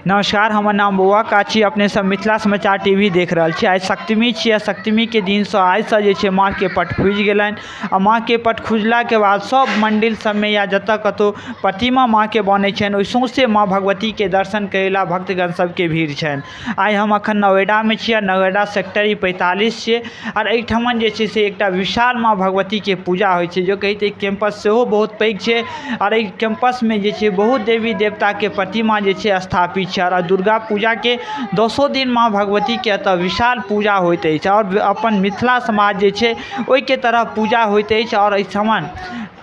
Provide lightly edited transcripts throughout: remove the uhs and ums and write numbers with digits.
नमस्कार, हमर नाम बौआ काची, अपने सब मिथिला समाचार टीवी देख रहल छी। आइ सप्तमी छियै। सप्तमी के दिनसँ आइसँ जे छै माँ के पट खुजि गेलनि आ माँ के पट खुजलाके बाद सब मंदिर सबमे या जतऽ कतौ प्रतिमा माँ के बनै छनि, ओहि सौंसे माँ भगवती के दर्शन करै ला भक्तगण सबके भीड़ छनि। आइ हम अखन नोएडा मे छियै। नोएडा सेक्टर ई 45 छियै और एहिठमन जे छै से एकटा विशाल माँ भगवती के पूजा होइ छै, जो कहै कैंपस सेहो बहुत पैघ छै और एहि कैंपस में जे छै बहुत देवी देवता के प्रतिमा जे छै स्थापित छै और दुर्गा पूजा के दसो दिन माँ भगवती के एतऽ विशाल पूजा होइत अछि और अपन मिथिला समाज जे छै ओहिके तरह पूजा होइत अछि और एहिठमन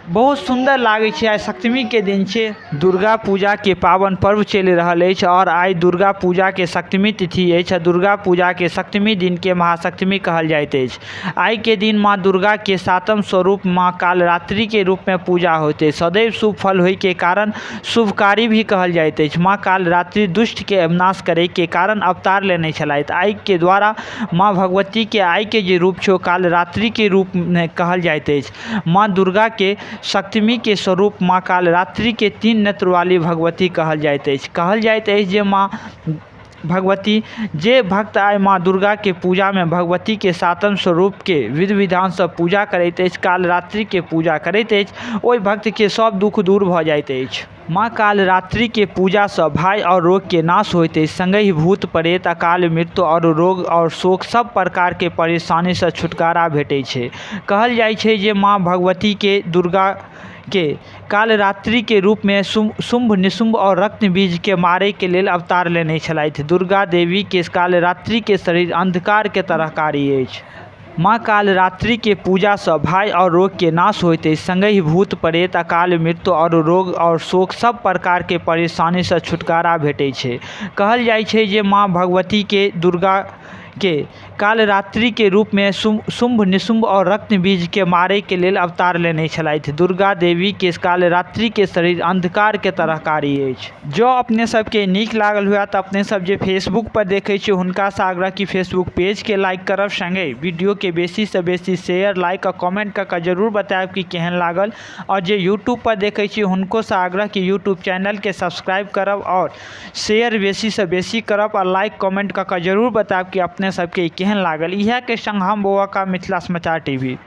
बहुत सुन्दर लागै छै। आइ सप्तमी के दिन छै, दुर्गा पूजा के पावन पर्व चलि रहल अछि और आइ दुर्गा पूजा के सप्तमी तिथि अछि। दुर्गा पूजा के सप्तमी दिन के महासप्तमी कहल जाइत अछि। आइ के दिन माँ दुर्गा के सातम स्वरूप माँ कालरात्रि के रूप में पूजा होइत अछि। सदैव शुभ फल होय के कारण शुभकारी भी कहल जाइत अछि। माँ कालरात्रि दुष्ट के नाश करे के कारण अवतार लेने छलथि। आइ के द्वारा माँ भगवती के आइ के जे रूप छै ओ कालरात्रि के रूप में कहल जाइत अछि। माँ दुर्गा के सप्तमी के स्वरूप माँ कालरात्रि के तीन नेत्र वाली भगवती कहल जाइत अछि। कहल जाइत अछि जे माँ भगवती जे भक्त आइ माँ दुर्गा के पूजा में भगवती के सातम स्वरूप के विधि विधान से पूजा करैत अछि, कालरात्रि के पूजा करैत अछि, ओहि भक्त के सब दुख दूर भऽ जाइत अछि। माँ कालरात्रि के पूजा से भाय और रोग के नाश होइत अछि, संगहि भूत प्रेत, अकाल मृत्यु और रोग और शोक सब प्रकार के परेशानी से छुटकारा भेटै छै। कहल जाइ छै जे माँ भगवती के दुर्गा के कालरात्रि के रूप में शुम्भ निशुम्भ और रक्त बीज के मारे के लेल अवतार लेने छलथि। दुर्गा देवी के कालरात्रि के शरीर अंधकार के तरह कारी अछि। माँ कालरात्रि के पूजा से भाय और रोग के नाश होइत अछि, संगहि भूत प्रेत, अकाल मृत्यु और रोग और शोक सब प्रकार के परेशानी से छुटकारा भेटै छै। कहल जाइ छै जे माँ भगवती के दुर्गा के कालरात्रि के रूप में शुम्भ निशुम्भ और रक्त बीज के मारे के लेल अवतार लेने छलथि। दुर्गा देवी के कालरात्रि के शरीर अंधकार के तरह कारी अछि। जँ अपने सबके नीक लागल हुए तऽ अपने सब जे फेसबुक पर देखै छी हुनकासँ आग्रह कि फेसबुक पेजके लाइक करब, संगे वीडियोके बेसीसँ बेसी शेयर, लाइक आ कमेंट कऽ कऽ जरूर बतायब कि केहन लागल। आओर जे यूट्यूब पर देखै छी हुनकोसँ आग्रह कि यूट्यूब चैनलके सब्सक्राइब करब आओर शेयर बेसीसँ बेसी करब आ लाइक कमेंट कऽ कऽ जरूर बतायब कि अपने सबके ई केहन लागल। इएहके संग हम बौआ का मिथिला समाचार टीवी।